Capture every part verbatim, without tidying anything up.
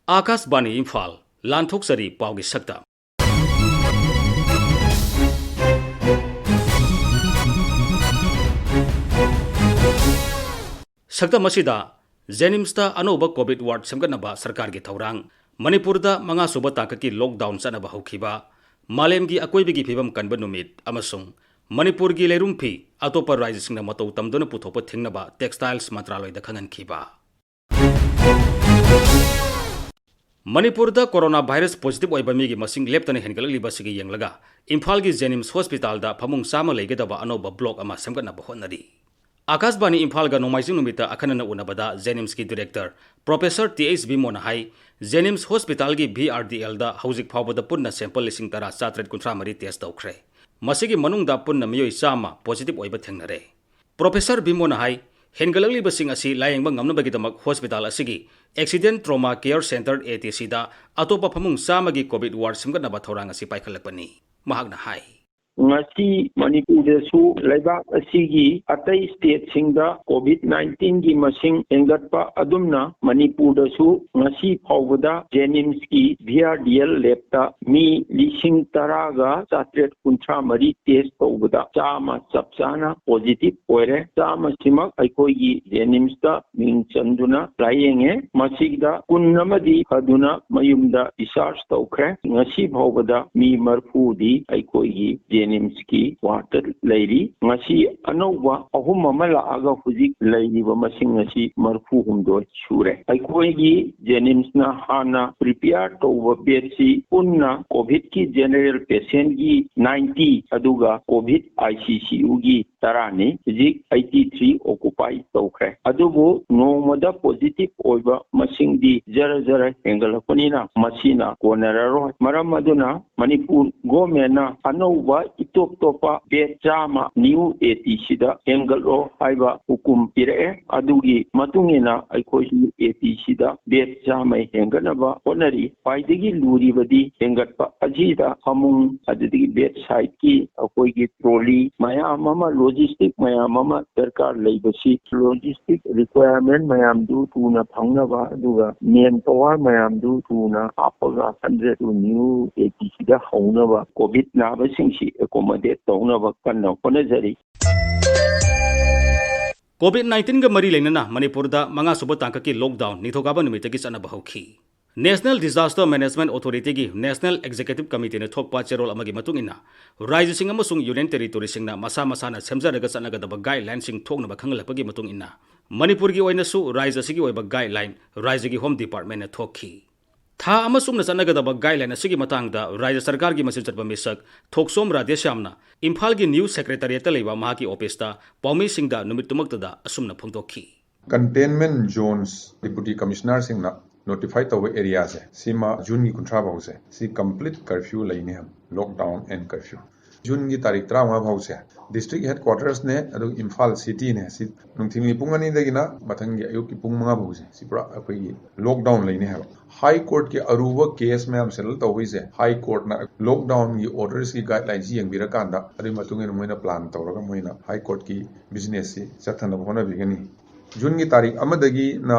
ꯑꯥꯀꯥꯁꯕꯥꯅꯤ ꯏꯝꯐꯥꯜ, ꯂꯥꯟꯊꯣꯛꯆꯔꯤ ꯄꯥꯎꯒꯤ ꯁꯛꯇꯝ꯫ ꯁꯛꯇꯝ ꯑꯁꯤꯗ ꯖꯦꯅꯤꯝꯁꯇ ꯑꯅꯧꯕ ꯀꯣꯚꯤꯗ ꯋꯥꯔꯗ ꯁꯦꯝꯒꯠꯅꯕ ꯁꯔꯀꯥꯔꯒꯤ ꯊꯧꯔꯥꯡ, ꯃꯅꯤꯄꯨꯔꯗ ꯃꯉꯥ ꯁꯨꯕ ꯇꯥꯡꯀꯛꯀꯤ ꯂꯣꯛꯗꯥꯎꯟ ꯆꯠꯅꯕ ꯍꯧꯈꯤꯕ, ꯃꯥꯂꯦꯝꯒꯤ ꯑꯀꯣꯏꯕꯒꯤ ꯐꯤꯕꯝ ꯀꯟꯕ ꯅꯨꯃꯤꯠ ꯑꯃꯁꯨꯡ ꯃꯅꯤꯄꯨꯔꯒꯤ ꯂꯩꯔꯨꯝ ꯐꯤ ꯑꯇꯣꯞꯄ ꯔꯥꯖ꯭ꯌꯁꯤꯡꯅ ꯃꯇꯧ ꯇꯝꯗꯨꯅ ꯄꯨꯊꯣꯛꯄ ꯊꯤꯡꯅꯕ ꯇꯦꯛꯁꯇꯥꯏꯜꯁ ꯃꯟꯇ꯭ꯔꯥꯂꯣꯏꯗ ꯈꯪꯍꯟꯈꯤꯕ꯫ ꯃꯅꯤꯄꯨꯔꯗ ꯀꯣꯔꯣꯅꯥ ꯚꯥꯏꯔꯁ ꯄꯣꯖꯤꯇꯤꯚ ꯑꯣꯏꯕ ꯃꯤꯒꯤ ꯃꯁꯤꯡ ꯂꯦꯞꯇꯅ ꯍꯦꯟꯒꯠꯂꯛꯂꯤꯕ ꯑꯁꯤꯒꯤ ꯌꯦꯡꯂꯒ ꯏꯝꯐꯥꯜꯒꯤ ꯖꯦꯅꯤꯝꯁ ꯍꯣꯁꯄꯤꯇꯥꯜꯗ ꯐꯃꯨꯡ ꯆꯥꯝꯃ ꯂꯩꯒꯗꯕ ꯑꯅꯧꯕ ꯕ꯭ꯂꯣꯛ ꯑꯃ ꯁꯦꯝꯒꯠꯅꯕ ꯍꯣꯠꯅꯔꯤ꯫ ꯑꯥꯀꯥꯁꯕꯥꯅꯤ ꯏꯝꯐꯥꯜꯒ ꯅꯣꯡꯃꯥꯏꯖꯤꯡ ꯅꯨꯃꯤꯠꯇ ꯑꯈꯟꯅꯅ ꯎꯅꯕꯗ ꯖꯦꯅꯤꯝꯁꯀꯤ ꯗꯤꯔꯦꯛꯇꯔ ꯄ꯭ꯔꯣꯐꯦꯁꯔ ꯇꯤ ꯑꯩꯆ ꯕꯤꯃꯣꯅ ꯍꯥꯏ, ꯖꯦꯅꯤꯝꯁ ꯍꯣꯁꯄꯤꯇꯥꯜꯒꯤ ꯚꯤ ꯑꯥꯔ ꯗꯤ ꯑꯦꯜꯗ ꯍꯧꯖꯤꯛ ꯐꯥꯎꯕꯗ ꯄꯨꯟꯅ ꯁꯦꯝꯄꯜ ꯂꯤꯁꯤꯡ ꯇꯔꯥ ꯆꯥꯇ꯭ꯔꯦꯠ ꯀꯨꯟꯊ꯭ꯔꯥ ꯃꯔꯤ ꯇꯦꯁ ꯇꯧꯈ꯭ꯔꯦ꯫ ꯃꯁꯤꯒꯤ ꯃꯅꯨꯡꯗ ꯄꯨꯟꯅ ꯃꯤꯑꯣꯏ ꯆꯥꯝꯃ ꯄꯣꯖꯤꯇꯤꯚ ꯑꯣꯏꯕ ꯊꯦꯡꯅꯔꯦ꯫ ꯄ꯭ꯔꯣꯐꯦꯁꯔ ꯕꯤꯃꯣꯅ ꯍꯥꯏ, ꯍꯦꯟꯒꯠꯂꯛꯂꯤꯕꯁꯤꯡ ꯑꯁꯤ ꯂꯥꯌꯦꯡꯕ ꯉꯝꯅꯕꯒꯤꯗꯃꯛ ꯍꯣꯁꯄꯤꯇꯥꯜ ꯑꯁꯤꯒꯤ accident trauma care centre, A T ꯁꯤꯗ ꯑꯇꯣꯞꯄ ꯐꯃꯨꯡ ꯆꯥꯝꯃꯒꯤ ꯀꯣꯚꯤꯗ ꯋꯥꯔꯗ ꯁꯦꯝꯒꯠꯅꯕ ꯊꯧꯔꯥꯡ ꯑꯁꯤ ꯄꯥꯏꯈꯠꯂꯛꯄꯅꯤ꯫ ꯃꯍꯥꯛꯅ ꯍꯥꯏ, ꯉꯁꯤ ꯃꯅꯤꯄꯨꯔꯗꯁꯨ ꯂꯩꯕꯥꯛ ꯑꯁꯤꯒꯤ ꯑꯇꯩ ꯁ꯭ꯇꯦꯠꯁꯤꯡꯗ ꯀꯣꯚꯤꯗ ꯅꯥꯏꯟꯇꯤꯟꯒꯤ ꯃꯁꯤꯡ ꯍꯦꯟꯒꯠꯄ ꯑꯗꯨꯝꯅ ꯃꯅꯤꯄꯨꯔꯗꯁꯨ ꯉꯁꯤ ꯐꯥꯎꯕꯗ ꯖꯦꯅꯤꯝꯁꯀꯤ ꯚꯤ ꯑꯥꯔ ꯗꯤ ꯑꯦꯜ ꯂꯦꯕꯇ ꯃꯤ ꯂꯤꯁꯤꯡ ꯇꯔꯥꯒ ꯆꯥꯇ꯭ꯔꯦꯠ ꯀꯨꯟꯊ꯭ꯔꯥ ꯃꯔꯤ ꯇꯦꯁ ꯇꯧꯕꯗ ꯆꯥꯝꯃ ꯆꯞ ꯆꯥꯅ ꯄꯣꯖꯤꯇꯤꯚ ꯑꯣꯏꯔꯦ꯫ ꯆꯥꯝꯃꯁꯤꯃꯛ ꯑꯩꯈꯣꯏꯒꯤ ꯖꯦꯅꯤꯝꯁꯇ ꯃꯤꯡ ꯆꯟꯗꯨꯅ ꯂꯥꯌꯦꯡꯉꯦ꯫ ꯃꯁꯤꯗ ꯀꯨꯟ ꯑꯃꯗꯤ ꯐꯗꯨꯅ ꯃꯌꯨꯝꯗ ꯗꯤꯁꯆꯥꯔꯖ ꯇꯧꯈ꯭ꯔꯦ꯫ ꯉꯁꯤ ꯐꯥꯎꯕꯗ ꯃꯤ ꯃꯔꯐꯨꯗꯤ ꯑꯩꯈꯣꯏꯒꯤ ꯖꯦꯅꯤꯝꯁꯀꯤ ꯋꯥꯔꯗꯇ ꯂꯩꯔꯤ꯫ ꯉꯁꯤ ꯑꯅꯧꯕ ꯑꯍꯨꯝ ꯑꯃ ꯂꯥꯛꯑꯒ ꯍꯧꯖꯤꯛ ꯂꯩꯔꯤꯕ ꯃꯁꯤꯡ ꯑꯁꯤ ꯃꯔꯐꯨ ꯍꯨꯝꯗꯣꯏ ꯁꯨꯔꯦ꯫ ꯑꯩꯈꯣꯏꯒꯤ ꯖꯦꯅꯤꯝꯁꯅ ꯍꯥꯟꯅ ꯄ꯭ꯔꯤꯄꯤꯌꯥꯔ ꯇꯧꯕ ꯕꯦꯗꯁꯤ ꯄꯨꯟꯅ ꯀꯣꯚꯤꯗꯀꯤ ꯖꯦꯅꯔꯦꯜ ꯄꯦꯁꯦꯟꯒꯤ ꯅꯥꯏꯟꯇꯤ, ꯑꯗꯨꯒ ꯀꯣꯚꯤꯗ ꯑꯥꯏ ꯁꯤ ꯁꯤ ꯌꯨꯒꯤ ꯇꯔꯥꯅꯤ꯫ ꯍꯧꯖꯤꯛ ꯑꯩꯠꯇꯤ ꯊ꯭ꯔꯤ ꯑꯣꯀꯨꯄꯥꯏ ꯇꯧꯈ꯭ꯔꯦ꯫ ꯑꯗꯨꯕꯨ ꯅꯣꯡꯃꯗ ꯄꯣꯖꯤꯇꯤꯚ ꯑꯣꯏꯕ ꯃꯁꯤꯡꯗꯤ ꯖꯔ ꯖꯔ ꯍꯦꯟꯒꯠꯂꯛꯄꯅꯤꯅ ꯃꯁꯤꯅ ꯀꯣꯟꯅꯔꯔꯣꯏ꯫ ꯃꯔꯝ ꯑꯗꯨꯅ ꯃꯅꯤꯄꯨꯔ ꯒꯣꯔꯃꯦꯟꯅ ꯑꯅꯧꯕ ꯏꯇꯣꯞ ꯇꯣꯞꯄ ꯕꯦꯗ ꯆꯥꯝꯃ ꯅ꯭ꯌꯨ ꯑꯦ ꯇꯤ ꯁꯤꯗ ꯍꯦꯟꯒꯠꯂꯣ ꯍꯥꯏꯕ ꯍꯨꯀꯨꯝ ꯄꯤꯔꯛꯑꯦ꯫ ꯑꯗꯨꯒꯤ ꯃꯇꯨꯡ ꯏꯟꯅ ꯑꯩꯈꯣꯏꯁꯨ ꯑꯦ ꯇꯤ ꯁꯤꯗ ꯕꯦꯗ ꯆꯥꯝꯃ ꯍꯦꯟꯒꯠꯅꯕ ꯍꯣꯠꯅꯔꯤ꯫ ꯈ꯭ꯋꯥꯏꯗꯒꯤ ꯂꯨꯔꯤꯕꯗꯤ ꯍꯦꯟꯒꯠꯄ ꯑꯁꯤꯗ ꯐꯃꯨꯡ, ꯑꯗꯨꯗꯒꯤ ꯕꯦꯗ ꯁꯥꯏꯠꯀꯤ ꯑꯩꯈꯣꯏꯒꯤ ꯇ꯭ꯔꯣꯂꯤ ꯃꯌꯥꯝ ꯑꯃ, ꯂꯣꯖꯤꯁꯇꯤꯛ ꯃꯌꯥꯝ ꯑꯃ ꯗꯔꯀꯥꯔ ꯂꯩꯕꯁꯤ, ꯂꯣꯖꯤꯁꯇꯤꯛ ꯔꯤꯀ꯭ꯋꯥꯌꯔꯃꯦꯟ ꯃꯌꯥꯝꯗꯨ ꯊꯨꯅ ꯐꯪꯅꯕ, ꯑꯗꯨꯒ ꯃꯦꯟ ꯄꯋꯥꯔ ꯃꯌꯥꯝꯗꯨ ꯊꯨꯅ ꯍꯥꯞꯄꯒ hundred two new A T ꯁꯤꯗ ꯍꯧꯅꯕ, ꯀꯣꯚꯤꯗ ꯅꯥꯕꯁꯤꯡꯁꯤ ꯑꯦꯀꯣꯃꯣꯗꯦꯠ ꯇꯧꯅꯕ ꯀꯟꯅ ꯍꯣꯠꯅꯖꯔꯤ꯫ ꯀꯣꯚꯤꯗ ꯅꯥꯏꯟꯇꯤꯟꯒ ꯃꯔꯤ ꯂꯩꯅꯅ ꯃꯅꯤꯄꯨꯔꯗ ꯃꯉꯥꯁꯨꯕ ꯇꯥꯡꯀꯛꯀꯤ ꯂꯣꯛꯗꯥꯎꯟ ꯅꯤꯡꯊꯧꯀꯥꯕ ꯅꯨꯃꯤꯠꯇꯒꯤ ꯆꯠꯅꯕ ꯍꯧꯈꯤ꯫ National Disaster Management Authorityꯒꯤ National Executive Committeeꯅ ꯊꯣꯛꯄ ꯆꯦꯔꯣꯜ ꯑꯃꯒꯤ ꯃꯇꯨꯡ ꯏꯟꯅ, ꯔꯥꯖ꯭ꯌꯁꯤꯡ ꯑꯃꯁꯨꯡ ꯌꯨꯅꯤꯌꯟ ꯇꯦꯔꯤꯇꯣꯔꯤꯁꯤꯡꯅ ꯃꯁꯥ ꯃꯁꯥꯅ ꯁꯦꯝꯖꯔꯒ ꯆꯠꯅꯒꯗꯕ ꯒꯥꯏꯗꯂꯥꯏꯟꯁꯤꯡ ꯊꯣꯛꯅꯕ ꯈꯪꯍꯜꯂꯛꯄꯒꯤ ꯃꯇꯨꯡ ꯏꯟꯅ, ꯃꯅꯤꯄꯨꯔꯒꯤ ꯑꯣꯏꯅꯁꯨ ꯔꯥꯖ꯭ꯌ ꯑꯁꯤꯒꯤ ꯑꯣꯏꯕ ꯒꯥꯏꯗꯂꯥꯏꯟ ꯔꯥꯖ꯭ꯌꯒꯤ ꯍꯣꯝ ꯗꯤꯄꯥꯔꯠꯃꯦꯟꯅ ꯊꯣꯛꯈꯤ꯫ ꯊꯥ ꯑꯃ ꯆꯨꯞꯅ ꯆꯠꯅꯒꯗꯕ ꯒꯥꯏꯗꯂꯥꯏꯟ ꯑꯁꯤꯒꯤ ꯃꯇꯥꯡꯗ ꯔꯥꯖ꯭ꯌ ꯁꯔꯀꯥꯔꯒꯤ ꯃꯆꯤꯟ ꯆꯠꯄ ꯃꯤꯁꯛ ꯊꯣꯛꯁꯣꯝ ꯔꯥꯙꯦꯁ꯭ꯌꯥꯝꯅ ꯏꯝꯐꯥꯜꯒꯤ ꯅ꯭ꯌꯨ ꯁꯦꯀ꯭ꯔꯦꯇꯔꯤꯌꯦꯠꯇ ꯂꯩꯕ ꯃꯍꯥꯛꯀꯤ ꯑꯣꯐꯤꯁꯇ ꯄꯥꯎꯃꯤꯁꯤꯡꯗ ꯅꯨꯃꯤꯠꯇꯨꯃꯛꯇꯗ ꯑꯁꯨꯝꯅ ꯐꯣꯡꯗꯣꯛꯈꯤ꯫ Containment zones Deputy Commissionerꯁꯤꯡꯅ notify ꯇꯧꯕ areaꯁꯦ, ꯁꯤꯃ ꯖꯨꯟꯒꯤ ꯀꯨꯟꯊ꯭ꯔꯥ ꯐꯥꯎꯁꯦ, ꯁꯤ complete curfew ꯂꯩꯅꯤ ꯍꯥꯏꯕ, lockdown and curfew꯫ ꯖꯨꯟꯒꯤ ꯇꯥꯔꯤꯛ ꯇꯔꯥꯃꯉꯥ ꯐꯥꯎꯁꯦ district headquartersꯅꯦ, ꯑꯗꯨꯒ ꯏꯝꯐꯥꯜ cityꯅꯦ, ꯁꯤ ꯅꯨꯡꯊꯤꯜꯒꯤ ꯄꯨꯡ ꯑꯅꯤꯗꯒꯤꯅ ꯃꯊꯪꯒꯤ ꯑꯌꯨꯛꯀꯤ ꯄꯨꯡ ꯃꯉꯥ ꯐꯥꯎꯁꯦ, ꯁꯤ ꯄꯨꯔꯥ ꯑꯩꯈꯣꯏꯒꯤ lockdown ꯂꯩꯅꯤ ꯍꯥꯏꯕ꯫ High Courtꯀꯤ ꯑꯔꯨꯕ case ꯃꯌꯥꯝ settle ꯇꯧꯕꯩꯁꯦ, High Courtꯅ lockdownꯒꯤ ordersꯀꯤ guidelineꯁꯤ ꯌꯦꯡꯕꯤꯔꯀꯥꯟꯗ, ꯑꯗꯨꯒꯤ ꯃꯇꯨꯡ ꯏꯟꯅ ꯃꯣꯏꯅ plan ꯇꯧꯔꯒ ꯃꯣꯏꯅ High Courtꯀꯤ businessꯁꯤ ꯆꯠꯊꯅꯕ ꯍꯣꯠꯅꯕꯤꯒꯅꯤ꯫ ꯖꯨꯟꯒꯤ ꯇꯥꯔꯤꯛ ꯑꯃꯗꯒꯤꯅ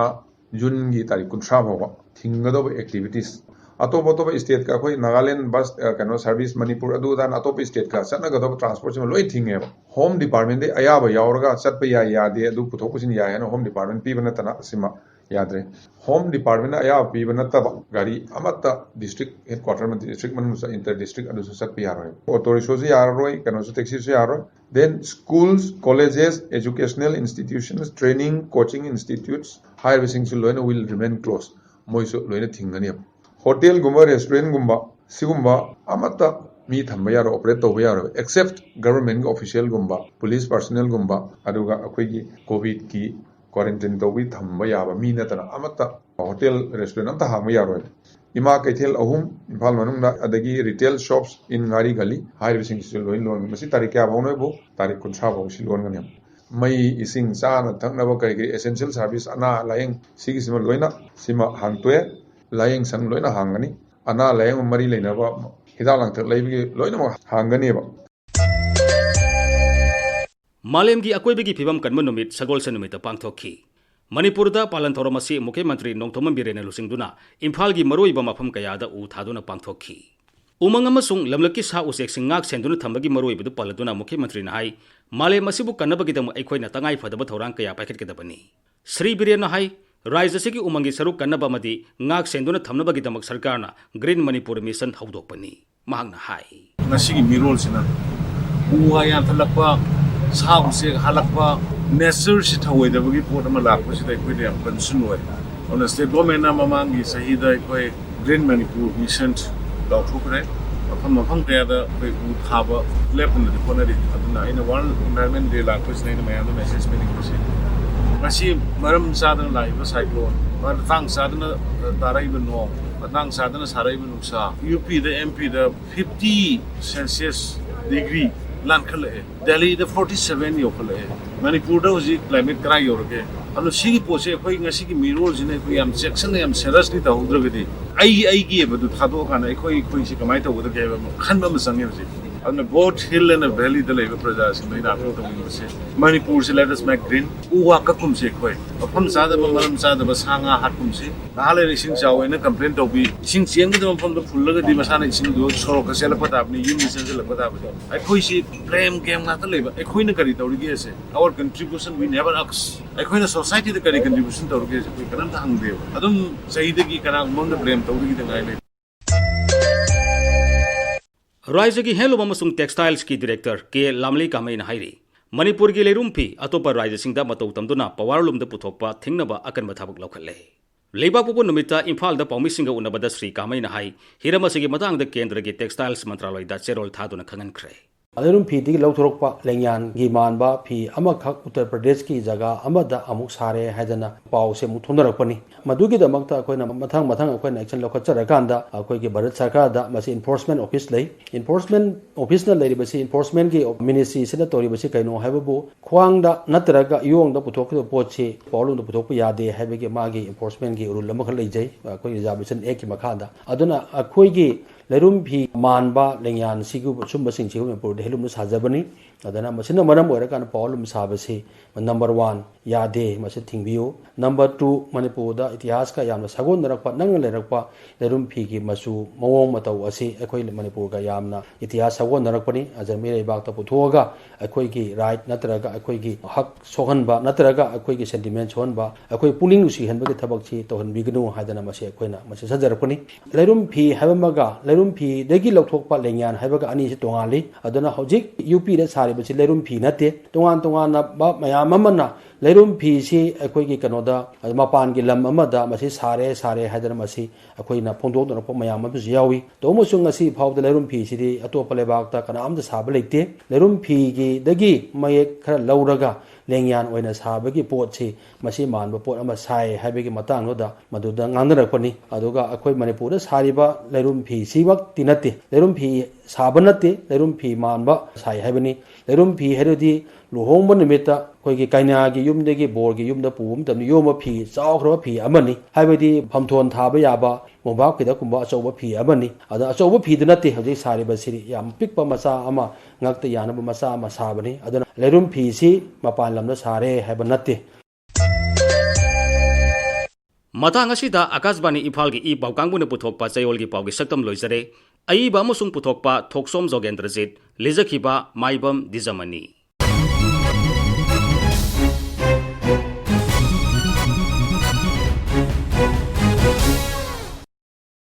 ꯖꯨꯟꯒꯤ ꯇꯥꯔꯤꯛ ꯀꯨꯟꯊ꯭ꯔꯥ ꯐꯥꯎꯕ ꯊꯤꯡꯒꯗꯧꯕ activities, ꯑꯇꯣꯞ ꯑꯇꯣꯞꯄ stateꯀ, ꯑꯩꯈꯣꯏ ꯅꯥꯒꯥꯂꯦꯟ bus, ꯑ, ꯀꯩꯅꯣ service, ꯃꯅꯤꯄꯨꯔ ꯑꯗꯨ ꯑꯗꯥꯅ ꯑꯇꯣꯞꯄ stateꯀ ꯆꯠꯅꯒꯗꯧꯕ transportꯁꯤꯃ ꯂꯣꯏ ꯊꯤꯡꯉꯦꯕ꯫ Home Departmentꯇꯩ ꯑꯌꯥꯕ ꯌꯥꯎꯔꯒ ꯆꯠꯄ ꯌꯥꯏ ꯌꯥꯗꯦ, ꯑꯗꯨ ꯄꯨꯊꯣꯛ ꯄꯨꯁꯤꯟ ꯌꯥꯏ ꯍꯥꯏꯅ Home Department ꯄꯤꯕ ꯅꯠꯇꯅ ꯁꯤꯃ ꯌꯥꯗ꯭ꯔꯦ꯫ Home Departmentꯅ ꯑꯌꯥꯕ ꯄꯤꯕ ꯅꯠꯇꯕ ꯒꯥꯔꯤ ꯑꯃꯠꯇ district headquarter ꯑꯃꯗꯤ district ꯃꯅꯨꯡꯗ inter district ꯑꯗꯨꯁꯨ ꯆꯠꯄ ꯌꯥꯔꯣꯏ꯫ Auto rickshaw ꯁꯨ ꯌꯥꯔꯔꯣꯏ, ꯀꯩꯅꯣꯁꯨ, taxi ꯁꯨ ꯌꯥꯔꯔꯣꯏ꯫ Then schools, colleges, educational institutions, training, coaching institutes ꯍꯥꯏꯔꯤꯕꯁꯤꯡꯁꯨ ꯂꯣꯏꯅ will remain closed, ꯃꯣꯏꯁꯨ ꯂꯣꯏꯅ ꯊꯤꯡꯒꯅꯦꯕ꯫ Hotelꯒꯨꯝꯕ, restaurantꯒꯨꯝꯕ, ꯁꯤꯒꯨꯝꯕ ꯑꯃꯠꯇ ꯃꯤ ꯊꯝꯕ ꯌꯥꯔꯣꯏ, operate ꯇꯧꯕ ꯌꯥꯔꯣꯏ, except governmentꯀꯤ officialꯒꯨꯝꯕ, police personnelꯒꯨꯝꯕ, ꯑꯗꯨꯒ ꯑꯩꯈꯣꯏꯒꯤ covidꯀꯤ quarantine ꯇꯧꯕꯒꯤ ꯊꯝꯕ ꯌꯥꯕ ꯃꯤ ꯅꯠꯇꯅ ꯑꯃꯠꯇ hotel, restaurant ꯑꯃꯠꯇ ꯍꯥꯡꯕ ꯌꯥꯔꯣꯏ꯫ ꯏꯃꯥ ꯀꯩꯊꯦꯜ ꯑꯍꯨꯝ ꯏꯝꯐꯥꯜ ꯃꯅꯨꯡꯗ, ꯑꯗꯒꯤ retail shops in ꯉꯥꯔꯤ ꯒꯂꯤ ꯍꯥꯏꯔꯤꯕꯁꯤꯡꯁꯤꯁꯨ ꯂꯣꯏ ꯂꯣꯟꯒꯅꯤ꯫ ꯃꯁꯤ ꯇꯥꯔꯤꯛ ꯀꯌꯥ ꯐꯥꯎꯅꯣ ꯍꯥꯏꯕꯨ? ꯇꯥꯔꯤꯛ ꯀꯨꯟꯊ꯭ꯔꯥ ꯐꯥꯎ ꯁꯤ ꯂꯣꯟꯒꯅꯤ꯫ ꯃꯩ, ꯏꯁꯤꯡ, ꯆꯥꯅ ꯊꯛꯅꯕ ꯀꯔꯤ ꯀꯔꯤ essential service, ꯑꯅꯥ ꯂꯥꯌꯦꯡ, ꯁꯤꯒꯤꯁꯤꯃ ꯂꯣꯏꯅ ꯁꯤꯃ ꯍꯥꯡꯇꯣꯛꯑꯦ꯫ ꯂꯥꯌꯦꯡ ꯁꯪ ꯂꯣꯏꯅ ꯍꯥꯡꯒꯅꯤ꯫ ꯑꯅꯥ ꯂꯥꯌꯦꯡ ꯃꯔꯤ ꯂꯩꯅꯕ ꯍꯤꯗꯥꯛ ꯂꯥꯡꯊꯛ ꯂꯩꯕꯒꯤ ꯂꯣꯏꯅꯃꯛ ꯍꯥꯡꯒꯅꯦꯕ꯫ ꯃꯥꯂꯦꯝꯒꯤ ꯑꯀꯣꯏꯕꯒꯤ ꯐꯤꯕꯝ ꯀꯟꯕ ꯅꯨꯃꯤꯠ ꯁꯒꯣꯜꯁꯦꯟ ꯅꯨꯃꯤꯠꯇ ꯄꯥꯡꯊꯣꯛꯈꯤ꯫ ꯃꯅꯤꯄꯨꯔꯗ ꯄꯥꯂꯟ ꯊꯧꯔꯝ ꯑꯁꯤ ꯃꯨꯈ꯭ꯌ ꯃꯟꯇ꯭ꯔꯤ ꯅꯣꯡꯊꯣꯝꯕꯝ ꯕꯤꯔꯦꯟꯅ ꯂꯨꯆꯤꯡꯗꯨꯅ ꯏꯝꯐꯥꯜꯒꯤ ꯃꯔꯨꯑꯣꯏꯕ ꯃꯐꯝ ꯀꯌꯥꯗ ꯎ ꯊꯥꯗꯨꯅ ꯄꯥꯡꯊꯣꯛꯈꯤ꯫ ꯎꯃꯪ ꯑꯃꯁꯨꯡ ꯂꯝꯂꯛꯀꯤ ꯁꯥ ꯎꯆꯦꯛꯁꯤꯡ ꯉꯥꯛ ꯁꯦꯟꯗꯨꯅ ꯊꯝꯕꯒꯤ ꯃꯔꯨꯑꯣꯏꯕꯗꯨ ꯄꯜꯂꯗꯨꯅ ꯃꯨꯈ꯭ꯌ ꯃꯟꯇ꯭ꯔꯤꯅ ꯍꯥꯏ, ꯃꯥꯂꯦꯝ ꯑꯁꯤꯕꯨ ꯀꯟꯅꯕꯒꯤꯗꯃꯛ ꯑꯩꯈꯣꯏꯅ ꯇꯉꯥꯏ ꯐꯗꯕ ꯊꯧꯔꯥꯡ ꯀꯌꯥ ꯄꯥꯏꯈꯠꯀꯗꯕꯅꯤ꯫ ꯁ꯭ꯔꯤ ꯕꯤꯔꯦꯟꯅ ꯍꯥꯏ, ꯔꯥꯖ꯭ꯌ ꯑꯁꯤꯒꯤ ꯎꯃꯪꯒꯤ ꯁꯔꯨꯛ ꯀꯟꯅꯕ ꯑꯃꯗꯤ ꯉꯥꯛ ꯁꯦꯟꯗꯨꯅ ꯊꯝꯅꯕꯒꯤꯗꯃꯛ ꯁꯔꯀꯥꯔꯅ Green Manipur Mission ꯍꯧꯗꯣꯛꯄꯅꯤ꯫ ꯃꯍꯥꯛꯅ ꯍꯥꯏ, ꯉꯁꯤꯒꯤ ꯃꯤꯔꯣꯜꯁꯤꯅ ꯎ ꯋꯥ ꯌꯥꯟꯊꯠꯂꯛꯄ, ꯁꯥ ꯎꯆꯦꯛ ꯍꯥꯠꯂꯛꯄ, natureꯁꯤ ꯊꯧꯑꯣꯏꯗꯕꯒꯤ ꯄꯣꯠ ꯑꯃ ꯂꯥꯛꯄꯁꯤꯗ ꯑꯩꯈꯣꯏꯗ ꯌꯥꯝ concern ꯑꯣꯏ꯫ ꯑꯗꯨꯅ state governmentꯅ ꯃꯃꯥꯡꯒꯤ ꯆꯍꯤꯗ ꯑꯩꯈꯣꯏ Green Manipur Mission ꯂꯥꯎꯊꯣꯛꯈ꯭ꯔꯦ꯫ ꯃꯐꯝ ꯃꯐꯝ ꯀꯌꯥꯗ ꯑꯩꯈꯣꯏ ꯎ ꯊꯥꯕ ꯂꯦꯞꯇꯅꯗꯤ ꯍꯣꯠꯅꯔꯤ꯫ ꯑꯗꯨꯅ ꯑꯩꯅ World Environment Day ꯂꯥꯛꯄꯁꯤꯗ ꯑꯩꯅ ꯃꯌꯥꯝꯗ message ꯄꯤꯅꯤꯡꯕꯁꯤ, ꯉꯁꯤ ꯃꯔꯝ ꯆꯥꯗꯅ ꯂꯥꯛꯏꯕ cyclone, ꯃꯇꯥꯡ ꯆꯥꯗꯅ ꯇꯥꯔꯛꯏꯕ ꯅꯣꯡ, ꯃꯇꯥꯡ ꯆꯥꯗꯅ ꯁꯥꯔꯛꯏꯕ ꯅꯨꯡꯁꯥ, UPꯗ, MPꯗ fifty Celsius degree ꯂꯥꯟꯈꯠꯂꯛꯑꯦ꯫ ꯗꯦꯜꯂꯤꯗ forty seven ꯌꯧꯈꯠꯂꯛꯑꯦ꯫ ꯃꯅꯤꯄꯨꯔꯗ ꯍꯧꯖꯤꯛ climate ꯀꯗꯥꯏ ꯌꯧꯔꯒꯦ? ꯑꯗꯣ ꯁꯤꯒꯤ ꯄꯣꯠꯁꯦ ꯑꯩꯈꯣꯏ ꯉꯁꯤꯒꯤ ꯃꯤꯔꯣꯜꯁꯤꯅ ꯑꯩꯈꯣꯏ ꯌꯥꯝ ꯆꯦꯛꯁꯤꯟꯅ, ꯌꯥꯝ seriously ꯇꯧꯍꯧꯗ꯭ꯔꯒꯗꯤ ꯑꯩ ꯑꯩꯒꯤ ꯍꯥꯏꯕꯗꯨ ꯊꯥꯗꯣꯛꯑꯀꯥꯟꯗ ꯑꯩꯈꯣꯏ ꯑꯩꯈꯣꯏꯁꯤ ꯀꯃꯥꯏꯅ ꯇꯧꯒꯗꯒꯦ ꯍꯥꯏꯕ ꯑꯃ ꯈꯟꯕ ꯑꯃ ꯆꯪꯉꯦ ꯍꯧꯖꯤꯛ꯫ ꯑꯗꯨꯅ both hill and valleyꯗ ꯂꯩꯕ ꯄ꯭ꯔꯖꯥꯁꯤꯡꯗ ꯑꯩꯅ appeal ꯇꯧꯅꯤꯡꯕꯁꯦ, ꯃꯅꯤꯄꯨꯔꯁꯦ let us make green, ꯎ ꯋꯥ ꯀꯛꯀꯨꯝꯁꯦ ꯑꯩꯈꯣꯏ꯫ ꯃꯐꯝ ꯆꯥꯗꯕ, ꯃꯔꯝ ꯆꯥꯗꯕ ꯁꯥ ꯉꯥ ꯍꯥꯠꯀꯨꯝꯁꯤ꯫ ꯉꯥꯏꯍꯥꯛ ꯂꯩꯔ ꯏꯁꯤꯡ ꯆꯥꯎꯋꯦꯅ complain ꯇꯧꯕꯤ, ꯏꯁꯤꯡ ꯆꯦꯟꯒꯗꯕ ꯃꯐꯝꯗ ꯐꯨꯜꯂꯒꯗꯤ ꯃꯁꯥꯅ ꯏꯁꯤꯡꯗꯨ ꯁꯣꯔꯣꯛꯇ ꯆꯦꯜꯂꯛꯄ ꯇꯥꯕꯅꯤ, ꯌꯨꯝꯗ ꯆꯦꯟꯁꯤꯜꯂꯛꯄ ꯇꯥꯕꯅꯤ꯫ ꯑꯩꯈꯣꯏꯁꯤ blame game ꯉꯥꯛꯇ ꯂꯩꯕ, ꯑꯩꯈꯣꯏꯅ ꯀꯔꯤ ꯇꯧꯔꯤꯒꯦꯁꯦ, our contribution we never ask꯫ ꯑꯩꯈꯣꯏꯅ societyꯗ ꯀꯔꯤ contribution ꯇꯧꯔꯤꯒꯦꯁꯦ ꯑꯩꯈꯣꯏ ꯀꯅꯥꯝꯇ ꯍꯪꯗꯦꯕ꯫ ꯑꯗꯨꯝ ꯆꯍꯤꯗꯒꯤ ꯀꯅꯥꯒꯨꯝꯕ ꯑꯃꯗ blame ꯇꯧꯕꯒꯤꯗ ꯉꯥꯏ ꯂꯩ꯫ ꯔꯥꯖ꯭ꯌꯒꯤ Handloom ꯑꯃꯁꯨꯡ Textilesꯀꯤ director ꯀꯦ ꯂꯥꯝꯂꯤ ꯀꯥꯃꯩꯅ ꯍꯥꯏꯔꯤ, ꯃꯅꯤꯄꯨꯔꯒꯤ ꯂꯩꯔꯨꯝ ꯐꯤ ꯑꯇꯣꯞꯄ ꯔꯥꯖ꯭ꯌꯁꯤꯡꯗ ꯃꯇꯧ ꯇꯝꯗꯨꯅ powerloomꯗ ꯄꯨꯊꯣꯛꯄ ꯊꯤꯡꯅꯕ ꯑꯀꯟꯕ ꯊꯕꯛ ꯂꯧꯈꯠꯂꯦ꯫ ꯂꯩꯕꯥꯛꯄꯣꯛꯄ ꯅꯨꯃꯤꯠꯇ ꯏꯝꯐꯥꯜꯗ ꯄꯥꯎꯃꯤꯁꯤꯡꯒ ꯎꯅꯕꯗ ꯁ꯭ꯔꯤ ꯀꯥꯃꯩꯅ ꯍꯥꯏ, ꯍꯤꯔꯝ ꯑꯁꯤꯒꯤ ꯃꯇꯥꯡꯗ ꯀꯦꯟꯗ꯭ꯔꯒꯤ Textiles ꯃꯟꯇ꯭ꯔꯥꯂꯣꯏꯗ ꯆꯦꯔꯣꯜ ꯊꯥꯗꯨꯅ ꯈꯪꯍꯟꯈ꯭ꯔꯦ꯫ ꯂꯩꯔꯨꯝ ꯐꯤꯗꯒꯤ ꯂꯧꯊꯣꯔꯛꯄ ꯂꯦꯡꯌꯥꯟꯒꯤ ꯃꯥꯟꯕ ꯐꯤ ꯑꯃꯈꯛ ꯎꯠꯇꯔ ꯄ꯭ꯔꯗꯦꯁꯀꯤ ꯖꯒꯥ ꯑꯃꯗ ꯑꯃꯨꯛ ꯁꯥꯔꯦ ꯍꯥꯏꯗꯅ ꯄꯥꯎꯁꯦ ꯑꯃꯨꯛ ꯊꯣꯛꯅꯔꯛꯄꯅꯤ꯫ ꯃꯗꯨꯒꯤꯗꯃꯛꯇ ꯑꯩꯈꯣꯏꯅ ꯃꯊꯪ ꯃꯊꯪ ꯑꯩꯈꯣꯏꯅ action ꯂꯧꯈꯠꯆꯔꯀꯥꯟꯗ ꯑꯩꯈꯣꯏꯒꯤ ꯚꯥꯔꯠ ꯁꯔꯀꯥꯔꯗ ꯃꯁꯤ enforcement office ꯂꯩ꯫ Enforcement officeꯅ ꯂꯩꯔꯤꯕꯁꯤ, enforcementꯀꯤ ministryꯁꯤꯅ ꯇꯧꯔꯤꯕꯁꯤ ꯀꯩꯅꯣ ꯍꯥꯏꯕꯕꯨ, ꯈ꯭ꯋꯥꯡꯗ ꯅꯠꯇ꯭ꯔꯒ ꯏꯌꯣꯡꯗ ꯄꯨꯊꯣꯛꯀꯗꯕ ꯄꯣꯠꯁꯤ powerloomꯗ ꯄꯨꯊꯣꯛꯄ ꯌꯥꯗꯦ ꯍꯥꯏꯕꯒꯤ ꯃꯥꯒꯤ enforcementꯀꯤ rule ꯑꯃꯈꯛ ꯂꯩꯖꯩ ꯑꯩꯈꯣꯏ Reservation Actꯀꯤ ꯃꯈꯥꯗ꯫ ꯑꯗꯨꯅ ꯑꯩꯈꯣꯏꯒꯤ ꯂꯩꯔꯨꯝ ꯐꯤ ꯃꯥꯟꯕ ꯂꯦꯡꯌꯥꯟ ꯁꯤꯒꯨꯝꯕ, ꯁꯨꯝꯕꯁꯤꯡꯁꯤ ꯃꯅꯤꯄꯨꯔꯗ handloomꯅ ꯁꯥꯖꯕꯅꯤ꯫ ꯑꯗꯨꯅ ꯃꯁꯤꯅ ꯃꯔꯝ ꯑꯣꯏꯔꯀꯥꯟꯗ powerloom ꯁꯥꯕꯁꯤ number one ꯌꯥꯗꯦ, ꯃꯁꯤ ꯊꯤꯡꯕꯤꯌꯨ꯫ Number two, ꯃꯅꯤꯄꯨꯔꯗ ꯏꯇꯤꯍꯥꯁꯀ ꯌꯥꯝꯅ ꯁꯥꯒꯣꯟꯅꯔꯛꯄ, ꯅꯛꯅ ꯂꯩꯔꯛꯄ ꯂꯩꯔꯨꯝ ꯐꯤꯒꯤ ꯃꯆꯨ ꯃꯑꯣꯡ ꯃꯇꯧ ꯑꯁꯤ ꯑꯩꯈꯣꯏ ꯃꯅꯤꯄꯨꯔꯒ ꯌꯥꯝꯅ ꯏꯇꯤꯍꯥꯁ ꯁꯥꯒꯣꯟꯅꯔꯛꯄꯅꯤ꯫ ꯑꯖ ꯃꯤꯔꯩꯕꯥꯛꯇ ꯄꯨꯊꯣꯛꯑꯒ ꯑꯩꯈꯣꯏꯒꯤ right ꯅꯠꯇ꯭ꯔꯒ ꯑꯩꯈꯣꯏꯒꯤ ꯍꯛ ꯁꯣꯛꯍꯟꯕ ꯅꯠꯇ꯭ꯔꯒ ꯑꯩꯈꯣꯏꯒꯤ sentiment ꯁꯣꯛꯍꯟꯕ, ꯑꯩꯈꯣꯏ ꯄꯨꯛꯅꯤꯡ ꯅꯨꯡꯁꯤꯍꯟꯕꯒꯤ ꯊꯕꯛꯁꯤ ꯇꯧꯍꯟꯕꯤꯒꯅꯨ ꯍꯥꯏꯗꯅ ꯃꯁꯤ ꯑꯩꯈꯣꯏꯅ ꯃꯁꯤ ꯁꯥꯖꯔꯛꯄꯅꯤ꯫ ꯂꯩꯔꯨꯝ ꯐꯤ ꯍꯥꯏꯕ ꯑꯃꯒ ꯂꯩꯔꯨꯝ ꯐꯤꯗꯒꯤ ꯂꯧꯊꯣꯛꯄ ꯂꯦꯡꯌꯥꯟ ꯍꯥꯏꯕꯒ ꯑꯅꯤꯁꯤ ꯇꯣꯉꯥꯜꯂꯤ꯫ ꯑꯗꯨꯅ ꯍꯧꯖꯤꯛ UPꯗ ꯁꯥꯔꯤꯕꯁꯤ ꯂꯩꯔꯨꯝ ꯐꯤ ꯅꯠꯇꯦ꯫ ꯇꯣꯉꯥꯟ ꯇꯣꯉꯥꯟꯕ ꯃꯌꯥꯝ ꯑꯃꯅ ꯂꯩꯔꯨꯝ ꯐꯤꯁꯤ ꯑꯩꯈꯣꯏꯒꯤ ꯀꯩꯅꯣꯗ, ꯃꯄꯥꯟꯒꯤ ꯂꯝ ꯑꯃꯗ ꯃꯁꯤ ꯁꯥꯔꯦ, ꯁꯥꯔꯦ ꯍꯥꯏꯗꯅ ꯃꯁꯤ ꯑꯩꯈꯣꯏꯅ ꯐꯣꯡꯗꯣꯛꯅꯔꯛꯄ ꯃꯌꯥꯝ ꯑꯃꯁꯨ ꯌꯥꯎꯏ꯫ ꯇꯧꯕ ꯑꯃꯁꯨꯡ ꯉꯁꯤ ꯐꯥꯎꯕꯗ ꯂꯩꯔꯨꯝ ꯐꯤꯁꯤꯗꯤ ꯑꯇꯣꯞꯄ ꯂꯩꯕꯥꯛꯇ ꯀꯅꯥꯝꯇ ꯁꯥꯕ ꯂꯩꯇꯦ꯫ ꯂꯩꯔꯨꯝ ꯐꯤꯒꯤꯗꯒꯤ ꯃꯌꯦꯛ ꯈꯔ ꯂꯧꯔꯒ ꯂꯦꯡꯌꯥꯟ ꯑꯣꯏꯅ ꯁꯥꯕꯒꯤ ꯄꯣꯠꯁꯤ, ꯃꯁꯤ ꯃꯥꯟꯕ ꯄꯣꯠ ꯑꯃ ꯁꯥꯏ ꯍꯥꯏꯕꯒꯤ ꯃꯇꯥꯡꯗꯨꯗ ꯃꯗꯨꯗ ꯉꯥꯡꯅꯔꯛꯄꯅꯤ꯫ ꯑꯗꯨꯒ ꯑꯩꯈꯣꯏ ꯃꯅꯤꯄꯨꯔꯗ ꯁꯥꯔꯤꯕ ꯂꯩꯔꯨꯝ ꯐꯤꯁꯤꯃꯛꯇꯤ ꯅꯠꯇꯦ, ꯂꯩꯔꯨꯝ ꯐꯤ ꯁꯥꯕ ꯅꯠꯇꯦ, ꯂꯩꯔꯨꯝ ꯐꯤ ꯃꯥꯟꯕ ꯁꯥꯏ ꯍꯥꯏꯕꯅꯤ꯫ ꯂꯩꯔꯨꯝ ꯐꯤ ꯍꯥꯏꯔꯗꯤ ꯂꯨꯍꯣꯡꯕ ꯅꯨꯃꯤꯠꯇ ꯑꯩꯈꯣꯏꯒꯤ ꯀꯩꯅꯥꯒꯤ ꯌꯨꯝꯗꯒꯤ ꯕꯣꯔꯒꯤ ꯌꯨꯝꯗ ꯄꯨꯕ ꯃꯇꯝꯗ ꯌꯣꯝꯕ ꯐꯤ, ꯆꯥꯎꯈ꯭ꯔꯕ ꯐꯤ ꯑꯃꯅꯤ꯫ ꯍꯥꯏꯕꯗꯤ ꯐꯝꯊꯣꯟ ꯊꯥꯕ ꯌꯥꯕ, ꯃꯣꯝꯄꯥꯛ ꯐꯤꯗꯛꯀꯨꯝꯕ ꯑꯆꯧꯕ ꯐꯤ ꯑꯃꯅꯤ꯫ ꯑꯗꯣ ꯑꯆꯧꯕ ꯐꯤꯗꯨ ꯅꯠꯇꯦ ꯍꯧꯖꯤꯛ ꯁꯥꯔꯤꯕꯁꯤꯗꯤ, ꯌꯥꯝ ꯄꯤꯛꯄ ꯃꯆꯥ ꯑꯃ, ꯉꯛꯇ ꯌꯥꯅꯕ ꯃꯆꯥ ꯑꯃ ꯁꯥꯕꯅꯤ꯫ ꯑꯗꯨꯅ ꯂꯩꯔꯨꯝ ꯐꯤꯁꯤ ꯃꯄꯥꯟ ꯂꯝꯗ ꯁꯥꯔꯦ ꯍꯥꯏꯕ ꯅꯠꯇꯦ꯫ ꯃꯇꯥꯡ ꯑꯁꯤꯗ ꯑꯀꯥꯁꯕꯥꯅꯤ ꯏꯝꯐꯥꯜꯒꯤ ꯏ ꯄꯥꯎ ꯀꯥꯡꯕꯨꯅ ꯄꯨꯊꯣꯛꯄ ꯆꯌꯣꯜꯒꯤ ꯄꯥꯎꯒꯤ ꯁꯛꯇꯝ ꯂꯣꯏꯖꯔꯦ꯫ ꯑꯏꯕ ꯑꯃꯁꯨꯡ ꯄꯨꯊꯣꯛꯄ ꯊꯣꯛꯁꯣꯝ ꯖꯣꯒꯦꯟꯗ꯭ꯔꯖꯤꯠ, ꯂꯤꯖꯈꯤꯕ ꯃꯥꯏꯕꯝ ꯗꯤꯖꯃꯅꯤ꯫